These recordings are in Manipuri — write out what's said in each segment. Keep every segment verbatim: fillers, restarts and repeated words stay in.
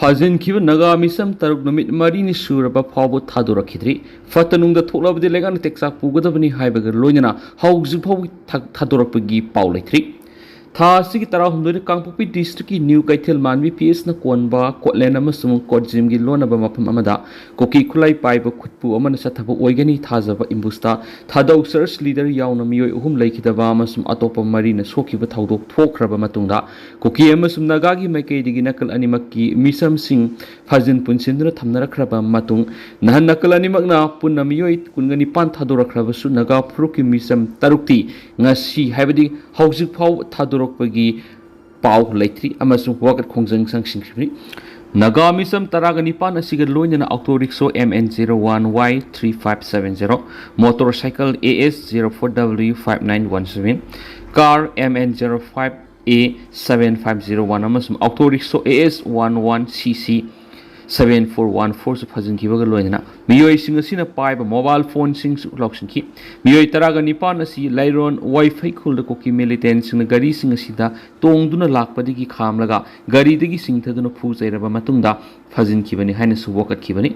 ꯐꯥꯖꯤꯟꯈꯤꯕ ꯅꯥꯒꯥ ꯃꯤꯆꯝ ꯇꯔꯨꯛ ꯅꯨꯃꯤꯠ ꯃꯔꯤꯅꯤ ꯁꯨꯔꯕ ꯐꯥꯎꯕ ꯊꯥꯗꯣꯔꯛꯈꯤꯗ꯭ꯔꯤ꯫ ꯐꯠꯇ ꯅꯨꯡꯗ ꯊꯣꯛꯂꯕꯗꯤ ꯂꯩꯉꯥꯛꯅ ꯇꯦꯛꯆꯥꯛ ꯄꯨꯒꯗꯕꯅꯤ ꯍꯥꯏꯕꯒ ꯂꯣꯏꯅꯅ ꯍꯧꯖꯤꯛ ꯐꯥꯎꯕ ꯊꯥ-, ꯊꯥꯗꯣꯔꯛꯄꯒꯤ ꯄꯥꯎ ꯂꯩꯇ꯭ꯔꯤ꯫ ꯊꯥ ꯑꯁꯤꯒꯤ ꯇꯔꯥꯍꯨꯝꯗꯣꯏꯗ ꯀꯥꯡꯄꯣꯛꯄꯤ ꯗꯤꯁꯇ꯭ꯔꯤꯛꯀꯤ ꯅ꯭ꯌꯨ ꯀꯩꯊꯦꯜ ꯃꯥꯟꯕꯤ ꯄꯤ ꯑꯦꯁꯅ ꯀꯣꯟꯕ ꯀꯣꯠꯂꯦꯟ ꯑꯃꯁꯨꯡ ꯀꯣꯠꯖꯤꯝꯒꯤ ꯂꯣꯟꯅꯕ ꯃꯐꯝ ꯑꯃꯗ ꯀꯨꯀꯤ ꯈꯨꯠꯂꯥꯏ ꯄꯥꯏꯕ ꯈꯨꯠꯄꯨ ꯑꯃꯅ ꯆꯠꯊꯕ ꯑꯣꯏꯒꯅꯤ ꯊꯥꯖꯕ ꯏꯝꯕꯨꯁꯇ ꯊꯥꯗꯧ ꯆꯔꯆ ꯂꯤꯗꯔ ꯌꯥꯎꯅ ꯃꯤꯑꯣꯏ ꯑꯍꯨꯝ ꯂꯩꯈꯤꯗꯕ ꯑꯃꯁꯨꯡ ꯑꯇꯣꯞꯄ ꯃꯔꯤꯅ ꯁꯣꯛꯈꯤꯕ ꯊꯧꯗꯣꯛ ꯊꯣꯛꯈ꯭ꯔꯕ ꯃꯇꯨꯡꯗ, ꯀꯨꯀꯤ ꯑꯃꯁꯨꯡ ꯅꯥꯒꯥꯒꯤ ꯃꯥꯏꯀꯩꯗꯒꯤ ꯅꯥꯀꯜ ꯑꯅꯤꯃꯛꯀꯤ ꯃꯤꯆꯝꯁꯤꯡ ꯐꯥꯖꯤꯟ ꯄꯨꯟꯁꯤꯟꯗꯨꯅ ꯊꯝꯅꯔꯛꯈ꯭ꯔꯕ ꯃꯇꯨꯡ, ꯅꯍꯥꯟ ꯅꯥꯀꯜ ꯑꯅꯤꯃꯛꯅ ꯄꯨꯟꯅ ꯃꯤꯑꯣꯏ ꯀꯨꯟꯒ ꯅꯤꯄꯥꯟ ꯊꯥꯗꯣꯔꯛꯈ꯭ꯔꯕꯁꯨ, ꯅꯥꯒꯥ ꯐꯨꯔꯨꯞꯀꯤ ꯃꯤꯆꯝ ꯇꯔꯨꯛꯇꯤ ꯉꯁꯤ, ꯍꯥꯏꯕꯗꯤ ꯍꯧꯖꯤꯛ ꯐꯥꯎꯕ ꯊꯥꯗꯣꯔꯛꯄꯒꯤ ꯄꯥꯎ ꯂꯩꯇ꯭ꯔꯤ ꯑꯃꯁꯨꯡ ꯋꯥꯀꯠ ꯈꯣꯡꯖꯪ ꯆꯪꯁꯤꯟꯈ꯭ꯔꯤꯕꯅꯤ꯫ ꯅꯥꯒꯥ ꯃꯤꯆꯝ ꯇꯔꯥꯒ ꯅꯤꯄꯥꯟ ꯑꯁꯤꯒ ꯂꯣꯏꯅꯅ auto rickshaw M N zero one Y three five seven zero, motorcycle A S zero four W five nine one seven, car M N zero five A seven five zero one ꯑꯃꯁꯨꯡ auto rickshaw A S one one C C seven four one four ꯁꯨ ꯐꯥꯖꯤꯟꯈꯤꯕꯒ ꯂꯣꯏꯅꯅ ꯃꯤꯑꯣꯏꯁꯤꯡ ꯑꯁꯤꯅ ꯄꯥꯏꯕ ꯃꯣꯕꯥꯏꯜ ꯐꯣꯟꯁꯤꯡꯁꯨ ꯂꯧꯁꯤꯟꯈꯤ꯫ ꯃꯤꯑꯣꯏ ꯇꯔꯥꯒ ꯅꯤꯄꯥꯟ ꯑꯁꯤ ꯂꯩꯔꯣꯟ ꯋꯥꯏꯐꯩꯈꯨꯜꯗ ꯀꯨꯀꯤ ꯃꯤꯂꯤꯇꯦꯟꯁꯤꯡꯅ ꯒꯥꯔꯤꯁꯤꯡ ꯑꯁꯤꯗ ꯇꯣꯡꯗꯨꯅ ꯂꯥꯛꯄꯗꯒꯤ ꯈꯥꯝꯂꯒ ꯒꯥꯔꯤꯗꯒꯤ ꯆꯤꯡꯊꯗꯨꯅ ꯐꯨ ꯆꯩꯔꯕ ꯃꯇꯨꯡꯗ ꯐꯥꯖꯤꯟꯈꯤꯕꯅꯤ ꯍꯥꯏꯅꯁꯨ ꯋꯥꯀꯠꯈꯤꯕꯅꯤ꯫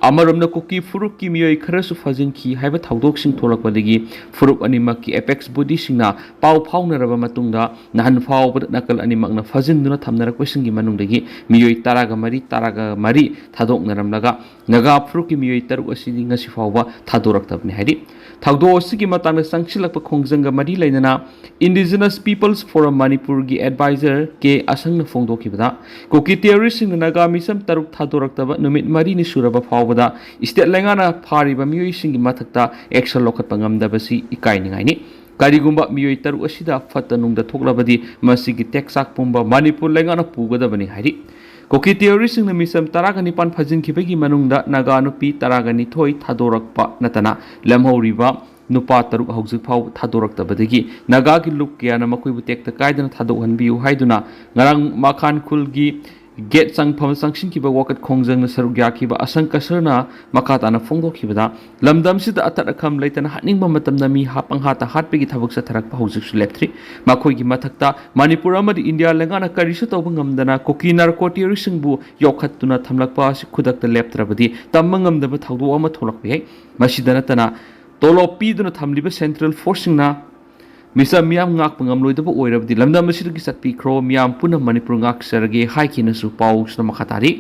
ꯑꯃꯔꯣꯝꯗ ꯀꯨꯀꯤ ꯐꯨꯔꯨꯞꯀꯤ ꯃꯤꯑꯣꯏ ꯈꯔꯁꯨ ꯐꯥꯖꯤꯟꯈꯤ ꯍꯥꯏꯕ ꯊꯧꯗꯣꯛꯁꯤꯡ ꯊꯣꯛꯂꯛꯄꯗꯒꯤ ꯐꯨꯔꯨꯞ ꯑꯅꯤꯃꯛꯀꯤ ꯑꯦꯄꯦꯛꯁ ꯕꯣꯗꯤꯁꯤꯡꯅ ꯄꯥꯎ ꯐꯥꯎꯅꯔꯕ ꯃꯇꯨꯡꯗ ꯅꯍꯥꯟ ꯐꯥꯎꯕꯗ ꯅꯥꯀꯜ ꯑꯅꯤꯃꯛꯅ ꯐꯥꯖꯤꯟꯗꯨꯅ ꯊꯝꯅꯔꯛꯄꯁꯤꯡꯒꯤ ꯃꯅꯨꯡꯗꯒꯤ ꯃꯤꯑꯣꯏ ꯇꯔꯥꯒ ꯃꯔꯤ, ꯇꯔꯥꯒ ꯃꯔꯤ ꯊꯥꯗꯣꯛꯅꯔꯝꯂꯒ ꯅꯥꯒꯥ ꯐꯨꯔꯨꯞꯀꯤ ꯃꯤꯑꯣꯏ ꯇꯔꯨꯛ ꯑꯁꯤꯗꯤ ꯉꯁꯤ ꯐꯥꯎꯕ ꯊꯥꯗꯣꯔꯛꯇꯕꯅꯤ ꯍꯥꯏꯔꯤ꯫ ꯊꯧꯗꯣꯛ ꯑꯁꯤꯒꯤ ꯃꯇꯥꯡꯗ ꯆꯪꯁꯤꯜꯂꯛꯄ ꯈꯣꯡꯖꯪꯒ ꯃꯔꯤ ꯂꯩꯅꯅ Indigenous Peoples Forum ꯃꯅꯤꯄꯨꯔꯒꯤ ꯑꯦꯗꯚꯥꯏꯖꯔ ꯀꯦ ꯑꯁꯪꯅ ꯐꯣꯡꯗꯣꯛꯈꯤꯕꯗ, ꯀꯨꯀꯤ ꯇꯦꯔꯣꯔꯤꯁꯁꯤꯡꯅ ꯅꯥꯒꯥ ꯃꯤꯆꯝ ꯇꯔꯨꯛ ꯊꯥꯗꯣꯔꯛꯇꯕ ꯅꯨꯃꯤꯠ ꯃꯔꯤꯅꯤ ꯁꯨꯔꯕ ꯐꯥꯎꯕꯗ ꯁ꯭ꯇꯦꯠ ꯂꯩꯉꯥꯛꯅ ꯐꯥꯔꯤꯕ ꯃꯤꯑꯣꯏꯁꯤꯡꯒꯤ ꯃꯊꯛꯇ ꯑꯦꯛꯁꯟ ꯂꯧꯈꯠꯄ ꯉꯝꯗꯕꯁꯤ ꯏꯀꯥꯏꯅꯤꯡꯉꯥꯏꯅꯤ꯫ ꯀꯔꯤꯒꯨꯝꯕ ꯃꯤꯑꯣꯏ ꯇꯔꯨꯛ ꯑꯁꯤꯗ ꯐꯠꯇ ꯅꯨꯡꯗ ꯊꯣꯛꯂꯕꯗꯤ ꯃꯁꯤꯒꯤ ꯇꯦꯛꯆꯥꯛ ꯄꯨꯝꯕ ꯃꯅꯤꯄꯨꯔ ꯂꯩꯉꯥꯛꯅ ꯄꯨꯒꯗꯕꯅꯤ ꯍꯥꯏꯔꯤ꯫ ꯀꯨꯀꯤ ꯇꯦꯔꯣꯔꯤꯁꯁꯤꯡꯅ ꯃꯤꯆꯝ ꯇꯔꯥꯒ ꯅꯤꯄꯥꯟ ꯐꯥꯖꯤꯟꯈꯤꯕꯒꯤ ꯃꯅꯨꯡꯗ ꯅꯥꯒꯥ ꯅꯨꯄꯤ ꯇꯔꯥꯒ ꯅꯤꯊꯣꯏ ꯊꯥꯗꯣꯔꯛꯄ ꯅꯠꯇꯅ ꯂꯦꯝꯍꯧꯔꯤꯕ ꯅꯨꯄꯥ ꯇꯔꯨꯛ ꯍꯧꯖꯤꯛ ꯐꯥꯎꯕ ꯊꯥꯗꯣꯔꯛꯇꯕꯗꯒꯤ ꯅꯥꯒꯥꯒꯤ ꯂꯨꯞ ꯀꯌꯥꯅ ꯃꯈꯣꯏꯕꯨ ꯇꯦꯛꯇ ꯀꯥꯏꯗꯅ ꯊꯥꯗꯣꯛꯍꯟꯕꯤꯌꯨ ꯍꯥꯏꯗꯨꯅ ꯉꯔꯥꯡ ꯃꯈꯥꯟ ꯈꯨꯜꯒꯤ ꯒꯦꯠ ꯆꯪꯐꯝ ꯆꯪꯁꯤꯟꯈꯤꯕ ꯋꯥꯀꯠ ꯈꯣꯡꯖꯪꯅ ꯁꯔꯨꯛ ꯌꯥꯈꯤꯕ ꯑꯁꯪ ꯀꯁꯔꯅ ꯃꯈꯥ ꯇꯥꯅ ꯐꯣꯡꯗꯣꯛꯈꯤꯕꯗ, ꯂꯝꯗꯝꯁꯤꯗ ꯑꯊꯠ ꯑꯈꯝ ꯂꯩꯇꯅ ꯍꯥꯠꯅꯤꯡꯕ ꯃꯇꯝꯗ ꯃꯤ ꯍꯥ-, ꯄꯪꯍꯥꯠꯇ ꯍꯥꯠꯄꯒꯤ ꯊꯕꯛ ꯆꯠꯊꯔꯛꯄ ꯍꯧꯖꯤꯛꯁꯨ ꯂꯦꯞꯇ꯭ꯔꯤ꯫ ꯃꯈꯣꯏꯒꯤ ꯃꯊꯛꯇ ꯃꯅꯤꯄꯨꯔ ꯑꯃꯗꯤ ꯏꯟꯗꯤꯌꯥ ꯂꯩꯉꯥꯛꯅ ꯀꯔꯤꯁꯨ ꯇꯧꯕ ꯉꯝꯗꯅ ꯀꯨꯀꯤ ꯅꯥꯔꯀꯣ ꯇꯦꯔꯣꯔꯤꯁꯁꯤꯡꯕꯨ ꯌꯣꯛꯈꯠꯇꯨꯅ ꯊꯝꯂꯛꯄ ꯑꯁꯤ ꯈꯨꯗꯛꯇ ꯂꯦꯞꯇ꯭ꯔꯕꯗꯤ ꯇꯝꯕ ꯉꯝꯗꯕ ꯊꯧꯗꯣꯛ ꯑꯃ ꯊꯣꯛꯂꯛꯄ ꯌꯥꯏ꯫ ꯃꯁꯤꯗ ꯅꯠꯇꯅ ꯇꯣꯂꯣꯞ ꯄꯤꯗꯨꯅ ꯊꯝꯂꯤꯕ ꯁꯦꯟꯇ꯭ꯔꯦꯜ ꯐꯣꯔꯁꯁꯤꯡꯅ ꯃꯤꯆꯝ ꯃꯤꯌꯥꯝ ꯉꯥꯛꯄ ꯉꯝꯂꯣꯏꯗꯕ ꯑꯣꯏꯔꯕꯗꯤ ꯂꯝꯗꯝ ꯑꯁꯤꯗꯒꯤ ꯆꯠꯄꯤꯈ꯭ꯔꯣ, ꯃꯤꯌꯥꯝ ꯄꯨꯟꯅ ꯃꯅꯤꯄꯨꯔ ꯉꯥꯛꯆꯔꯒꯦ ꯍꯥꯏꯈꯤꯅꯁꯨ ꯄꯥꯎꯁꯤꯅ ꯃꯈꯥ ꯇꯥꯔꯤ꯫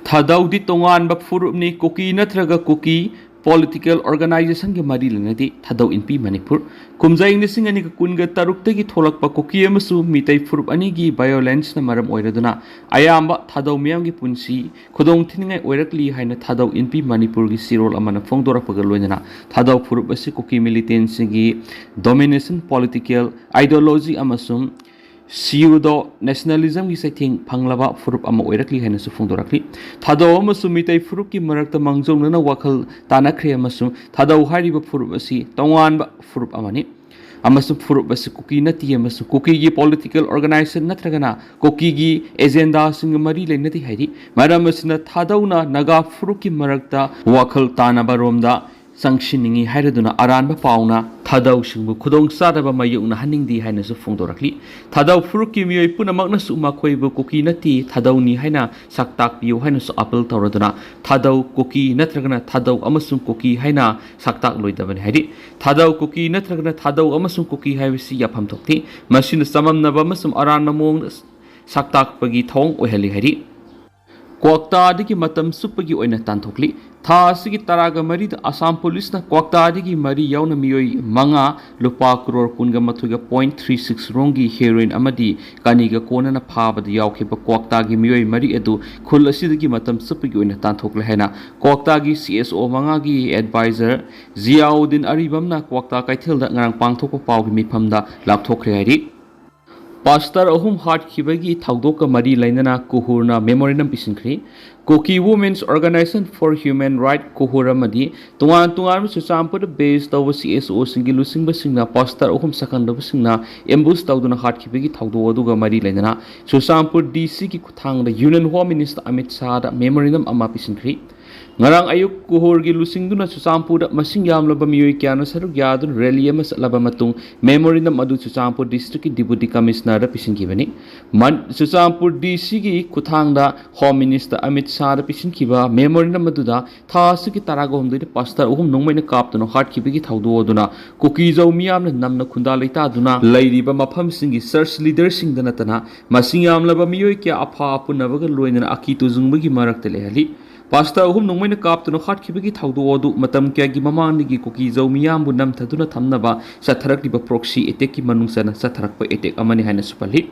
ꯊꯥꯗꯧꯗꯤ ꯇꯣꯉꯥꯟꯕ ꯐꯨꯔꯨꯞꯅꯤ, ꯀꯨꯀꯤ ꯅꯠꯇ꯭ꯔꯒ ꯀꯨꯀꯤ ꯄꯣꯂꯤꯇꯤꯀꯦꯜ ꯑꯣꯔꯒꯅꯥꯏꯖꯦꯁꯟꯒ ꯃꯔꯤ ꯂꯩꯅꯗꯦ꯫ ꯊꯥꯗꯧ ꯏꯟꯄꯤ ꯃꯅꯤꯄꯨꯔ꯫ ꯀꯨꯝꯖꯥ ꯏꯪ ꯂꯤꯁꯤꯡ ꯑꯅꯤꯒ ꯀꯨꯟꯒ ꯇꯔꯨꯛꯇꯒꯤ ꯊꯣꯛꯂꯛꯄ ꯀꯨꯀꯤ ꯑꯃꯁꯨꯡ ꯃꯤꯇꯩ ꯐꯨꯔꯨꯞ ꯑꯅꯤꯒꯤ ꯚꯥꯏꯑꯣꯂꯦꯟꯁꯅ ꯃꯔꯝ ꯑꯣꯏꯔꯗꯨꯅ ꯑꯌꯥꯝꯕ ꯊꯥꯗꯧ ꯃꯤꯌꯥꯝꯒꯤ ꯄꯨꯟꯁꯤ ꯈꯨꯗꯣꯡ ꯊꯤꯅꯤꯡꯉꯥꯏ ꯑꯣꯏꯔꯛꯂꯤ ꯍꯥꯏꯅ ꯊꯥꯗꯧ ꯏꯟꯄꯤ ꯃꯅꯤꯄꯨꯔꯒꯤ ꯆꯦꯔꯣꯜ ꯑꯃꯅ ꯐꯣꯡꯗꯣꯔꯛꯄꯒ ꯂꯣꯏꯅꯅ ꯊꯥꯗꯧ ꯐꯨꯔꯨꯞ ꯑꯁꯤ ꯀꯨꯀꯤ ꯃꯤꯂꯤꯇꯦꯟꯁꯤꯡꯒꯤ ꯗꯣꯃꯤꯅꯦꯁꯟ ꯄꯣꯂꯤꯇꯤꯀꯦꯜ ꯑꯥꯏꯗꯤꯌꯣꯂꯣꯖꯤ ꯑꯃꯁꯨꯡ ꯁꯤꯌꯨꯗꯣ ꯅꯦꯁꯅꯦꯂꯤꯖꯝꯒꯤ ꯆꯩꯊꯦꯡ ꯐꯪꯂꯕ ꯐꯨꯔꯨꯞ ꯑꯃ ꯑꯣꯏꯔꯛꯂꯤ ꯍꯥꯏꯅꯁꯨ ꯐꯣꯡꯗꯣꯔꯛꯂꯤ꯫ ꯊꯥꯗꯧ ꯑꯃꯁꯨꯡ ꯃꯤꯇꯩ ꯐꯨꯔꯨꯞꯀꯤ ꯃꯔꯛꯇ ꯃꯥꯡꯖꯧꯅꯅ ꯋꯥꯈꯜ ꯇꯥꯅꯈ꯭ꯔꯦ ꯑꯃꯁꯨꯡ ꯊꯥꯗꯧ ꯍꯥꯏꯔꯤꯕ ꯐꯨꯔꯨꯞ ꯑꯁꯤ ꯇꯣꯉꯥꯟꯕ ꯐꯨꯔꯨꯞ ꯑꯃꯅꯤ ꯑꯃꯁꯨꯡ ꯐꯨꯔꯨꯞ ꯑꯁꯤ ꯀꯨꯀꯤ ꯅꯠꯇꯦ ꯑꯃꯁꯨꯡ ꯀꯨꯀꯤꯒꯤ ꯄꯣꯂꯤꯇꯤꯀꯦꯜ ꯑꯣꯔꯒꯅꯥꯏꯖꯦꯁꯟ ꯅꯠꯇ꯭ꯔꯒꯅ ꯀꯨꯀꯤꯒꯤ ꯑꯦꯖꯦꯟꯗꯥꯁꯤꯡꯒ ꯃꯔꯤ ꯂꯩꯅꯗꯦ ꯍꯥꯏꯔꯤ꯫ ꯃꯔꯝ ꯑꯁꯤꯅ ꯊꯥꯗꯧꯅ ꯅꯥꯒꯥ ꯐꯨꯔꯨꯞꯀꯤ ꯃꯔꯛꯇ ꯋꯥꯈꯜ ꯇꯥꯅꯕꯔꯣꯝꯗ ꯆꯪꯁꯤꯟꯅꯤꯡꯏ ꯍꯥꯏꯔꯗꯨꯅ ꯑꯔꯥꯟꯕ ꯄꯥꯎꯅ ꯊꯥꯗꯧꯁꯤꯡꯕꯨ ꯈꯨꯗꯣꯡꯆꯥꯗꯕ ꯃꯥꯌꯣꯛꯅꯍꯟꯅꯤꯡꯗꯦ ꯍꯥꯏꯅꯁꯨ ꯐꯣꯡꯗꯣꯔꯛꯂꯤ꯫ ꯊꯥꯗꯧ ꯐꯨꯔꯨꯞꯀꯤ ꯃꯤꯑꯣꯏ ꯄꯨꯝꯅꯃꯛꯅꯁꯨ ꯃꯈꯣꯏꯕꯨ ꯀꯨꯀꯤ ꯅꯠꯇꯦ, ꯊꯥꯗꯧꯅꯤ ꯍꯥꯏꯅ ꯁꯛ ꯇꯥꯛꯄꯤꯌꯨ ꯍꯥꯏꯅꯁꯨ ꯑꯥꯄꯤꯜ ꯇꯧꯔꯗꯨꯅ ꯊꯥꯗꯧ ꯀꯨꯀꯤ ꯅꯠꯇ꯭ꯔꯒꯅ ꯊꯥꯗꯧ ꯑꯃꯁꯨꯡ ꯀꯨꯀꯤ ꯍꯥꯏꯅ ꯁꯛ ꯇꯥꯛꯂꯣꯏꯗꯕꯅꯤ ꯍꯥꯏꯔꯤ꯫ ꯊꯥꯗꯧ ꯀꯨꯀꯤ ꯅꯠꯇ꯭ꯔꯒꯅ ꯊꯥꯗꯧ ꯑꯃꯁꯨꯡ ꯀꯨꯀꯤ ꯍꯥꯏꯕꯁꯤ ꯌꯥꯐꯝ ꯊꯣꯛꯇꯦ꯫ ꯃꯁꯤꯅ ꯆꯃꯝꯅꯕ ꯑꯃꯁꯨꯡ ꯑꯔꯥꯟꯕ ꯃꯑꯣꯡꯗ ꯁꯛ ꯇꯥꯛꯄꯒꯤ ꯊꯧꯑꯣꯡ ꯑꯣꯏꯍꯜꯂꯤ ꯍꯥꯏꯔꯤ꯫ ꯀ꯭ꯋꯥꯛꯇꯥꯗꯒꯤ ꯃꯇꯝ ꯆꯨꯞꯄꯒꯤ ꯑꯣꯏꯅ ꯇꯥꯟꯊꯣꯛꯂꯤ꯫ ꯊꯥ ꯑꯁꯤꯒꯤ ꯇꯔꯥꯒ ꯃꯔꯤꯗ ꯑꯁꯥꯝ ꯄꯨꯂꯤꯁꯅ ꯀ꯭ꯋꯥꯛꯇꯥꯗꯒꯤ ꯃꯔꯤ ꯌꯥꯎꯅ ꯃꯤꯑꯣꯏ ꯃꯉꯥ ꯂꯨꯄꯥ ꯀ꯭ꯔꯣꯔ ꯀꯨꯟꯒ ꯃꯥꯊꯣꯏꯒ ꯄꯣꯏꯟꯠ ꯊ꯭ꯔꯤ ꯁꯤꯛꯁ ꯔꯣꯝꯒꯤ ꯍꯦꯔꯣꯏꯟ ꯑꯃꯗꯤ ꯀꯅꯤꯒ ꯀꯣꯟꯅꯅ ꯐꯥꯕꯗ ꯌꯥꯎꯈꯤꯕ ꯀ꯭ꯋꯥꯛꯇꯥꯒꯤ ꯃꯤꯑꯣꯏ ꯃꯔꯤ ꯑꯗꯨ ꯈꯨꯜ ꯑꯁꯤꯗꯒꯤ ꯃꯇꯝ ꯆꯨꯞꯄꯒꯤ ꯑꯣꯏꯅ ꯇꯥꯟꯊꯣꯛꯂꯦ ꯍꯥꯏꯅ ꯀ꯭ꯋꯥꯛꯇꯥꯒꯤ ꯁꯤ ꯑꯦꯁ ꯑꯣ ꯃꯉꯥꯒꯤ ꯑꯦꯗꯚꯥꯏꯖꯔ ꯖꯤꯌꯥꯎꯗꯤꯟ ꯑꯔꯤꯕꯝꯅ ꯀ꯭ꯋꯥꯛꯇꯥ ꯀꯩꯊꯦꯜꯗ ꯉꯔꯥꯡ ꯄꯥꯡꯊꯣꯛꯄ ꯄꯥꯎꯒꯤ ꯃꯤꯐꯝꯗ ꯂꯥꯎꯊꯣꯛꯈ꯭ꯔꯦ ꯍꯥꯏꯔꯤ꯫ ꯄꯥꯁꯇꯔ ꯑꯍꯨꯝ ꯍꯥꯠꯈꯤꯕꯒꯤ ꯊꯧꯗꯣꯛꯀ ꯃꯔꯤ ꯂꯩꯅꯅ ꯀꯨꯍꯨꯔꯅ ꯃꯦꯃꯣꯔꯦꯟꯗꯝ ꯄꯤꯁꯤꯟꯈ꯭ꯔꯤ꯫ Kuki Women's Organization for Human Rights, ꯀꯨꯍꯨꯔ, ꯑꯃꯗꯤ ꯇꯣꯉꯥꯟ ꯇꯣꯉꯥꯟꯕ ꯆꯨꯔꯆꯥꯟꯄꯨꯔꯗ ꯕꯦꯁ ꯇꯧꯕ ꯁꯤ ꯑꯦꯁ ꯑꯣꯁꯤꯡꯒꯤ ꯂꯨꯆꯤꯡꯕꯁꯤꯡꯅ ꯄꯥꯁꯇꯔ ꯑꯍꯨꯝ ꯁꯛꯈꯪꯗꯕꯁꯤꯡꯅ ꯑꯦꯝꯕꯨꯁ ꯇꯧꯗꯨꯅ ꯍꯥꯠꯈꯤꯕꯒꯤ ꯊꯧꯗꯣꯛ ꯑꯗꯨꯒ ꯃꯔꯤ ꯂꯩꯅꯅ ꯆꯨꯔꯆꯥꯟꯄꯨꯔ ꯗꯤ ꯁꯤꯒꯤ ꯈꯨꯠꯊꯥꯡꯗ ꯌꯨꯅꯤꯌꯟ ꯍꯣꯝ ꯃꯤꯅꯤꯁꯇꯔ ꯑꯃꯤꯠ ꯁꯥꯍꯗ ꯃꯦꯃꯣꯔꯦꯟꯗꯝ ꯑꯃ ꯄꯤꯁꯤꯟꯈ꯭ꯔꯤ꯫ ꯉꯔꯥꯡ ꯑꯌꯨꯛ ꯀꯨꯍꯨꯔꯒꯤ ꯂꯨꯆꯤꯡꯗꯨꯅ ꯆꯨꯔꯆꯥꯟꯄꯨꯔꯗ ꯃꯁꯤꯡ ꯌꯥꯝꯂꯕ ꯃꯤꯑꯣꯏ ꯀꯌꯥꯅ ꯁꯔꯨꯛ ꯌꯥꯗꯨꯅ ꯔꯦꯂꯤ ꯑꯃ ꯆꯠꯂꯕ ꯃꯇꯨꯡ ꯃꯦꯃꯣꯔꯦꯟꯗꯝ ꯑꯗꯨ ꯆꯨꯔꯆꯥꯟꯄꯨꯔ ꯗꯤꯁꯇ꯭ꯔꯤꯛꯀꯤ ꯗꯤꯄꯨꯇꯤ ꯀꯃꯤꯁꯅꯔꯗ ꯄꯤꯁꯤꯟꯈꯤꯕꯅꯤ꯫ ꯃꯟ-, ꯆꯨꯔꯆꯥꯟꯄꯨꯔ ꯗꯤ ꯁꯤꯒꯤ ꯈꯨꯠꯊꯥꯡꯗ ꯍꯣꯝ ꯃꯤꯅꯤꯁꯇꯔ ꯑꯃꯤꯠ ꯁꯥꯍꯗ ꯄꯤꯁꯤꯟꯈꯤꯕ ꯃꯦꯃꯣꯔꯦꯟꯗꯝ ꯑꯗꯨꯗ ꯊꯥ ꯑꯁꯤꯒꯤ ꯇꯔꯥꯒ ꯍꯨꯝꯗꯣꯏꯗ ꯄꯥꯁꯇꯔ ꯑꯍꯨꯝ ꯅꯣꯡꯃꯩꯅ ꯀꯥꯞꯇꯨꯅ ꯍꯥꯠꯈꯤꯕꯒꯤ ꯊꯧꯗꯣꯛ ꯑꯗꯨꯅ ꯀꯨꯀꯤꯖꯧ ꯃꯤꯌꯥꯝꯅ ꯅꯝꯅ ꯈꯨꯟꯗꯥ ꯂꯩꯇꯥꯗꯨꯅ ꯂꯩꯔꯤꯕ ꯃꯐꯝꯁꯤꯡꯒꯤ ꯆꯔꯆ ꯂꯤꯗꯔꯁꯤꯡꯗ ꯅꯠꯇꯅ ꯃꯁꯤꯡ ꯌꯥꯝꯂꯕ ꯃꯤꯑꯣꯏ ꯀꯌꯥ ꯑꯐꯥ ꯑꯄꯨꯅꯕꯒ ꯂꯣꯏꯅꯅ ꯑꯀꯤ ꯇꯨꯖꯨꯡꯕꯒꯤ ꯃꯔꯛꯇ ꯂꯩꯍꯜꯂꯤ꯫ ꯄꯥꯁꯇꯔ ꯑꯍꯨꯝ ꯅꯣꯡꯃꯩꯅ ꯀꯥꯞꯇꯨꯅ ꯍꯥꯠꯈꯤꯕꯒꯤ ꯊꯧꯗꯣꯛ ꯑꯗꯨ ꯃꯇꯝ ꯀꯌꯥꯒꯤ ꯃꯃꯥꯡꯗꯒꯤ ꯀꯨꯀꯤꯖꯧ ꯃꯤꯌꯥꯝꯕꯨ ꯅꯝꯊꯗꯨꯅ ꯊꯝꯅꯕ ꯆꯠꯊꯔꯛꯂꯤꯕ ꯄ꯭ꯔꯣꯛꯁꯤ ꯑꯦꯇꯦꯛꯀꯤ ꯃꯅꯨꯡ ꯆꯟꯅ ꯆꯠꯊꯔꯛꯄ ꯑꯦꯇꯦꯛ ꯑꯃꯅꯤ ꯍꯥꯏꯅꯁꯨ ꯄꯜꯂꯤ꯫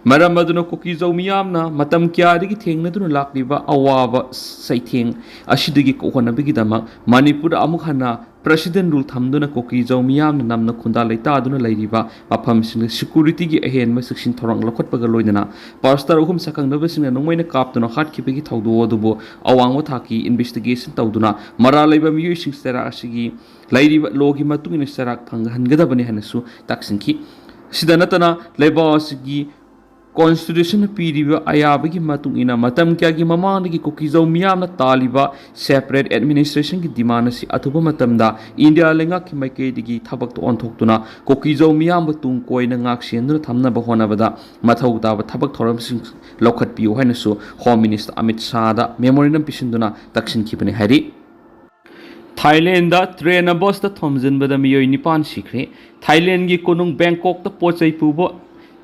ꯃꯔꯝ ꯑꯗꯨꯅ ꯀꯨꯀꯤꯖꯧ ꯃꯤꯌꯥꯝꯅ ꯃꯇꯝ ꯀꯌꯥꯗꯒꯤ ꯊꯦꯡꯅꯗꯨꯅ ꯂꯥꯛꯂꯤꯕ ꯑꯋꯥꯕ ꯆꯩꯊꯦꯡ ꯑꯁꯤꯗꯒꯤ ꯀꯣꯛꯍꯟꯅꯕꯒꯤꯗꯃꯛ ꯃꯅꯤꯄꯨꯔꯗ ꯑꯃꯨꯛ ꯍꯟꯅ ꯄ꯭ꯔꯦꯁꯤꯗꯦꯟ ꯔꯨꯜ ꯊꯝꯗꯨꯅ ꯀꯨꯀꯤꯖꯧ ꯃꯤꯌꯥꯝꯅ ꯅꯝꯅ ꯈꯨꯟꯗꯥ ꯂꯩꯇꯥꯗꯨꯅ ꯂꯩꯔꯤꯕ ꯃꯐꯝꯁꯤꯡꯗ ꯁꯦꯀ꯭ꯌꯨꯔꯤꯇꯤꯒꯤ ꯑꯍꯦꯟꯕ ꯆꯦꯛꯁꯤꯟ ꯊꯧꯔꯥꯡ ꯂꯧꯈꯠꯄꯒ ꯂꯣꯏꯅꯅ ꯄꯥꯁꯇꯔ ꯑꯍꯨꯝ ꯁꯛꯈꯪꯗꯕꯁꯤꯡꯅ ꯅꯣꯡꯃꯩꯅ ꯀꯥꯞꯇꯨꯅ ꯍꯥꯠꯈꯤꯕꯒꯤ ꯊꯧꯗꯣꯛ ꯑꯗꯨꯕꯨ ꯑꯋꯥꯡꯕ ꯊꯥꯛꯀꯤ ꯏꯟꯚꯦꯁꯇꯤꯒꯦꯁꯟ ꯇꯧꯗꯨꯅ ꯃꯔꯥꯜ ꯂꯩꯕ ꯃꯤꯑꯣꯏꯁꯤꯡ ꯆꯩꯔꯥꯛ ꯑꯁꯤꯒꯤ ꯂꯩꯔꯤꯕ ꯂꯣꯒꯤ ꯃꯇꯨꯡ ꯏꯟꯅ ꯆꯩꯔꯥꯛ ꯐꯪꯍꯟꯒꯗꯕꯅꯤ ꯍꯥꯏꯅꯁꯨ ꯇꯥꯛꯁꯤꯟꯈꯤ꯫ ꯁꯤꯗ ꯅꯠꯇꯅ ꯂꯩꯕꯥꯛ ꯑꯁꯤꯒꯤ ꯀꯣꯟꯁꯇꯤꯇ꯭ꯌꯨꯁꯟꯅ ꯄꯤꯔꯤꯕ ꯑꯌꯥꯕꯒꯤ ꯃꯇꯨꯡ ꯏꯟꯅ ꯃꯇꯝ ꯀꯌꯥꯒꯤ ꯃꯃꯥꯡꯗꯒꯤ ꯀꯨꯀꯤꯖꯧ ꯃꯤꯌꯥꯝꯅ ꯇꯥꯜꯂꯤꯕ ꯁꯦꯄꯔꯦꯠ ꯑꯦꯗꯃꯤꯅꯤꯁꯇ꯭ꯔꯦꯁꯟꯒꯤ ꯗꯤꯃꯥꯟ ꯑꯁꯤ ꯑꯊꯨꯕ ꯃꯇꯝꯗ ꯏꯟꯗꯤꯌꯥ ꯂꯩꯉꯥꯛꯀꯤ ꯃꯥꯏꯀꯩꯗꯒꯤ ꯊꯕꯛꯇ ꯑꯣꯟꯊꯣꯛꯇꯨꯅ ꯀꯨꯀꯤꯖꯧ ꯃꯤꯌꯥꯝꯕꯨ ꯇꯨꯡ ꯀꯣꯏꯅ ꯉꯥꯛ ꯁꯦꯟꯗꯨꯅ ꯊꯝꯅꯕ ꯍꯣꯠꯅꯕꯗ ꯃꯊꯧ ꯇꯥꯕ ꯊꯕꯛ ꯊꯧꯔꯝꯁꯤꯡ ꯂꯧꯈꯠꯄꯤꯌꯨ ꯍꯥꯏꯅꯁꯨ ꯍꯣꯝ ꯃꯤꯅꯤꯁꯇꯔ ꯑꯃꯤꯠ ꯁꯥꯍꯗ ꯃꯦꯃꯣꯔꯦꯟꯗꯝ ꯄꯤꯁꯤꯟꯗꯨꯅ ꯇꯛꯁꯤꯟꯈꯤꯕꯅꯤ ꯍꯥꯏꯔꯤ꯫ ꯊꯥꯏꯂꯦꯟꯗ ꯇ꯭ꯔꯦꯟꯅ ꯕꯁꯇ ꯊꯣꯝꯖꯤꯟꯕꯗ ꯃꯤꯑꯣꯏ ꯅꯤꯄꯥꯟ ꯁꯤꯈ꯭ꯔꯦ꯫ ꯊꯥꯏꯂꯦꯟꯒꯤ ꯀꯣꯅꯨꯡ ꯕꯦꯡꯀꯣꯛꯇ ꯄꯣꯠ ꯆꯩ ꯄꯨꯕ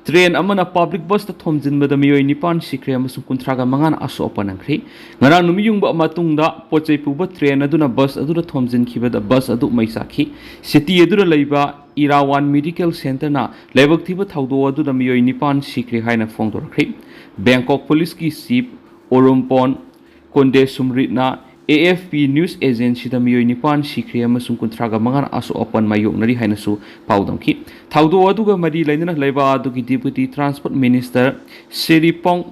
ꯇ꯭ꯔꯦꯟ ꯑꯃꯅ ꯄꯕ꯭ꯂꯤꯛ ꯕꯁꯇ ꯊꯣꯝꯖꯤꯟꯕꯗ ꯃꯤꯑꯣꯏ ꯅꯤꯄꯥꯟ ꯁꯤꯈ꯭ꯔꯦ ꯑꯃꯁꯨꯡ ꯀꯨꯟꯊ꯭ꯔꯥꯒ ꯃꯉꯥꯅ ꯑꯁꯣꯛ ꯑꯄꯟ ꯅꯪꯈ꯭ꯔꯦ꯫ ꯉꯔꯥꯡ ꯅꯨꯃꯤꯠ ꯌꯨꯡꯕ ꯃꯇꯨꯡꯗ ꯄꯣꯠ ꯆꯩ ꯄꯨꯕ ꯇ꯭ꯔꯦꯟ ꯑꯗꯨꯅ ꯕꯁ ꯑꯗꯨꯗ ꯊꯣꯝꯖꯤꯟꯈꯤꯕꯗ ꯕꯁ ꯑꯗꯨ ꯃꯩ ꯆꯥꯛꯈꯤ꯫ ꯁꯤꯇꯤ ꯑꯗꯨꯗ ꯂꯩꯕ ꯏꯔꯥꯋꯥꯟ ꯃꯦꯗꯤꯀꯦꯜ ꯁꯦꯟꯇꯔꯅ ꯂꯥꯏꯕꯛ ꯊꯤꯕ ꯊꯧꯗꯣꯛ ꯑꯗꯨꯗ ꯃꯤꯑꯣꯏ ꯅꯤꯄꯥꯟ ꯁꯤꯈ꯭ꯔꯦ ꯍꯥꯏꯅ ꯐꯣꯡꯗꯣꯔꯛꯈ꯭ꯔꯦ꯫ ꯕꯦꯡꯀꯣꯛ ꯄꯨꯂꯤꯁꯀꯤ chief ꯑꯣꯔꯨꯝꯄꯣꯟ ꯀꯣꯟꯗꯦ ꯁꯨꯝꯔꯤꯠꯅ A F P news ꯑꯦꯖꯦꯟꯁꯤꯗ ꯃꯤꯑꯣꯏ ꯅꯤꯄꯥꯟ ꯁꯤꯈ꯭ꯔꯦ ꯑꯃꯁꯨꯡ ꯀꯨꯟꯊ꯭ꯔꯥꯒ ꯃꯉꯥꯅ ꯑꯁꯣꯛ ꯑꯄꯟ ꯃꯥꯌꯣꯛꯅꯔꯤ ꯍꯥꯏꯅꯁꯨ ꯄꯥꯎꯗꯝꯈꯤ꯫ ꯊꯧꯗꯣꯛ ꯑꯗꯨꯒ ꯃꯔꯤ ꯂꯩꯅꯅ ꯂꯩꯕꯥꯛ ꯑꯗꯨꯒꯤ ꯗꯤꯄ꯭ꯌꯨꯇꯤ ꯇ꯭ꯔꯥꯟꯁꯄꯣꯔꯠ ꯃꯤꯅꯤꯁꯇꯔ ꯁꯤꯔꯤꯄꯣꯡ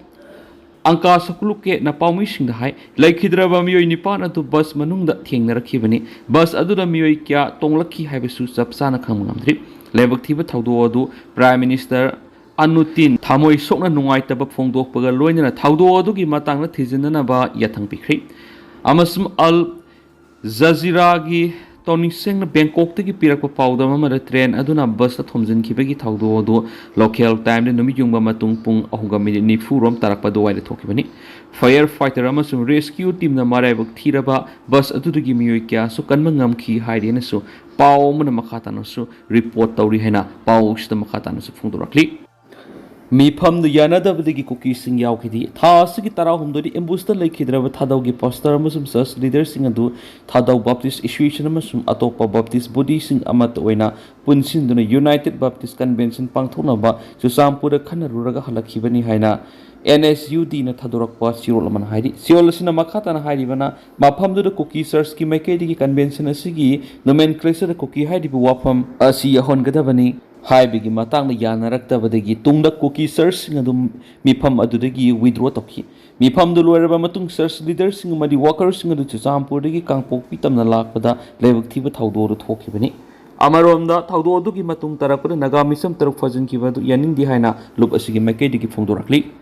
ꯑꯪꯀꯥ ꯁꯀꯨꯂꯨꯀꯦꯠꯅ ꯄꯥꯎꯃꯤꯁꯤꯡꯗ ꯍꯥꯏ, ꯂꯩꯈꯤꯗ꯭ꯔꯕ ꯃꯤꯑꯣꯏ ꯅꯤꯄꯥꯟ ꯑꯗꯨ ꯕꯁ ꯃꯅꯨꯡꯗ ꯊꯦꯡꯅꯔꯛꯈꯤꯕꯅꯤ꯫ ꯕꯁ ꯑꯗꯨꯗ ꯃꯤꯑꯣꯏ ꯀꯌꯥ ꯇꯣꯡꯂꯛꯈꯤ ꯍꯥꯏꯕꯁꯨ ꯆꯞ ꯆꯥꯅ ꯈꯪꯕ ꯉꯝꯗ꯭ꯔꯤ꯫ ꯂꯥꯏꯕꯛ ꯊꯤꯕ ꯊꯧꯗꯣꯛ ꯑꯗꯨ ꯄ꯭ꯔꯥꯏꯝ ꯃꯤꯅꯤꯁꯇꯔ ꯑꯅꯨꯇꯤꯟ ꯊꯃꯣꯏ ꯁꯣꯛꯅ ꯅꯨꯡꯉꯥꯏꯇꯕ ꯐꯣꯡꯗꯣꯛꯄꯒ ꯂꯣꯏꯅꯅ ꯊꯧꯗꯣꯛ ꯑꯗꯨꯒꯤ ꯃꯇꯥꯡꯗ ꯊꯤꯖꯤꯟꯅꯅꯕ ꯌꯥꯊꯪ ꯄꯤꯈ꯭ꯔꯦ꯫ ꯑꯃꯁꯨꯡ ꯑꯜ ꯖꯖꯤꯔꯥꯒꯤ ꯇꯣꯅꯤꯁꯦꯡꯅ ꯕꯦꯡꯀꯣꯛꯇꯒꯤ ꯄꯤꯔꯛꯄ ꯄꯥꯎꯗꯝ ꯑꯃꯗ ꯇ꯭ꯔꯦꯟ ꯑꯗꯨꯅ ꯕꯁꯇ ꯊꯣꯝꯖꯤꯟꯈꯤꯕꯒꯤ ꯊꯧꯗꯣꯛ ꯑꯗꯨ ꯂꯣꯀꯦꯜ ꯇꯥꯏꯝꯗ ꯅꯨꯃꯤꯠ ꯌꯨꯡꯕ ꯃꯇꯨꯡ ꯄꯨꯡ ꯑꯍꯨꯝꯒ ꯃꯤꯅꯤꯠ ꯅꯤꯐꯨ ꯔꯣꯝ ꯇꯥꯔꯛꯄ ꯑꯗꯨꯋꯥꯏꯗ ꯊꯣꯛꯈꯤꯕꯅꯤ꯫ ꯐꯥꯌꯔ ꯐꯥꯏꯇꯔ ꯑꯃꯁꯨꯡ ꯔꯦꯁꯀ꯭ꯌꯨ ꯇꯤꯝꯅ ꯃꯔꯥꯏꯕꯛ ꯊꯤꯔꯕ ꯕꯁ ꯑꯗꯨꯗꯒꯤ ꯃꯤꯑꯣꯏ ꯀꯌꯥꯁꯨ ꯀꯟꯕ ꯉꯝꯈꯤ ꯍꯥꯏꯔꯤ ꯍꯥꯏꯅꯁꯨ ꯄꯥꯎ ꯑꯃꯅ ꯃꯈꯥ ꯇꯥꯅꯁꯨ ꯔꯤꯄꯣꯔꯠ ꯇꯧꯔꯤ ꯍꯥꯏꯅ ꯄꯥꯎꯁꯤꯗ ꯃꯈꯥ ꯇꯥꯅꯁꯨ ꯐꯣꯡꯗꯣꯔꯛꯂꯤ꯫ ꯃꯤꯐꯝꯗ ꯌꯥꯅꯗꯕꯗꯒꯤ ꯀꯨꯀꯤꯁꯤꯡ ꯌꯥꯎꯈꯤꯗꯦ꯫ ꯊꯥ ꯑꯁꯤꯒꯤ ꯇꯔꯥꯍꯨꯝꯗꯣꯏꯗ ꯑꯦꯝꯕꯨꯁꯇ ꯂꯩꯈꯤꯗ꯭ꯔꯕ ꯊꯥꯗꯧꯒꯤ ꯄꯥꯁꯇꯔ ꯑꯃꯁꯨꯡ ꯆꯔꯆ ꯂꯤꯗꯔꯁꯤꯡ ꯑꯗꯨ ꯊꯥꯗꯧ ꯕꯥꯞꯇꯤꯁ ꯑꯦꯁꯣꯁꯤꯌꯦꯁꯟ ꯑꯃꯁꯨꯡ ꯑꯇꯣꯞꯄ ꯕꯥꯞꯇꯤꯁ ꯕꯣꯗꯤꯁꯤꯡ ꯑꯃꯠꯇ ꯑꯣꯏꯅ ꯄꯨꯟꯁꯤꯟꯗꯨꯅ ꯌꯨꯅꯥꯏꯇꯦꯗ ꯕꯥꯞꯇꯤꯁ ꯀꯟꯚꯦꯟꯁꯟ ꯄꯥꯡꯊꯣꯛꯅꯕ ꯆꯨꯔꯆꯥꯟꯄꯨꯔꯗ ꯈꯟꯅꯔꯨꯔꯒ ꯍꯜꯂꯛꯈꯤꯕꯅꯤ ꯍꯥꯏꯅ ꯑꯦꯟ ꯑꯦꯁ ꯌꯨ ꯗꯤꯅ ꯊꯥꯗꯣꯔꯛꯄ ꯆꯦꯔꯣꯜ ꯑꯃꯅ ꯍꯥꯏꯔꯤ꯫ ꯆꯦꯔꯣꯜ ꯑꯁꯤꯅ ꯃꯈꯥ ꯇꯥꯅ ꯍꯥꯏꯔꯤꯕꯅ, ꯃꯐꯝꯗꯨꯗ ꯀꯨꯀꯤ ꯆꯔꯆꯀꯤ ꯃꯥꯏꯀꯩꯗꯒꯤ ꯀꯟꯚꯦꯟꯁꯟ ꯑꯁꯤꯒꯤ ꯅꯣꯃꯦꯟꯀ꯭ꯂꯦꯆꯔꯗ ꯀꯨꯀꯤ ꯍꯥꯏꯔꯤꯕ ꯋꯥꯐꯝ ꯑꯁꯤ ꯌꯥꯎꯍꯟꯒꯗꯕꯅꯤ ꯍꯥꯏꯕꯒꯤ ꯃꯇꯥꯡꯗ ꯌꯥꯅꯔꯛꯇꯕꯗꯒꯤ ꯇꯨꯡꯗ ꯀꯨꯀꯤ ꯆꯔꯆꯁꯤꯡ ꯑꯗꯨ ꯃꯤꯐꯝ ꯑꯗꯨꯗꯒꯤ ꯋꯤꯗ꯭ꯔꯣ ꯇꯧꯈꯤ꯫ ꯃꯤꯐꯝꯗꯨ ꯂꯣꯏꯔꯕ ꯃꯇꯨꯡ ꯆꯔꯆ ꯂꯤꯗꯔꯁꯤꯡ ꯑꯃꯗꯤ ꯋꯥꯀꯔꯁꯤꯡ ꯑꯗꯨ ꯆꯨꯔꯆꯥꯟꯄꯨꯔꯗꯒꯤ ꯀꯥꯡꯄꯣꯛꯄꯤ ꯇꯝꯅ ꯂꯥꯛꯄꯗ ꯂꯥꯏꯕꯛ ꯊꯤꯕ ꯊꯧꯗꯣꯛ ꯑꯗꯨ ꯊꯣꯛꯈꯤꯕꯅꯤ꯫ ꯑꯃꯔꯣꯝꯗ, ꯊꯧꯗꯣꯛ ꯑꯗꯨꯒꯤ ꯃꯇꯨꯡ ꯇꯥꯔꯛꯄꯗ ꯅꯥꯒꯥ ꯃꯤꯆꯝ ꯇꯔꯨꯛ ꯐꯥꯖꯤꯟꯈꯤꯕ ꯑꯗꯨ ꯌꯥꯅꯤꯡꯗꯦ ꯍꯥꯏꯅ ꯂꯨꯞ ꯑꯁꯤꯒꯤ ꯃꯥꯏꯀꯩꯗꯒꯤ ꯐꯣꯡꯗꯣꯔꯛꯂꯤ꯫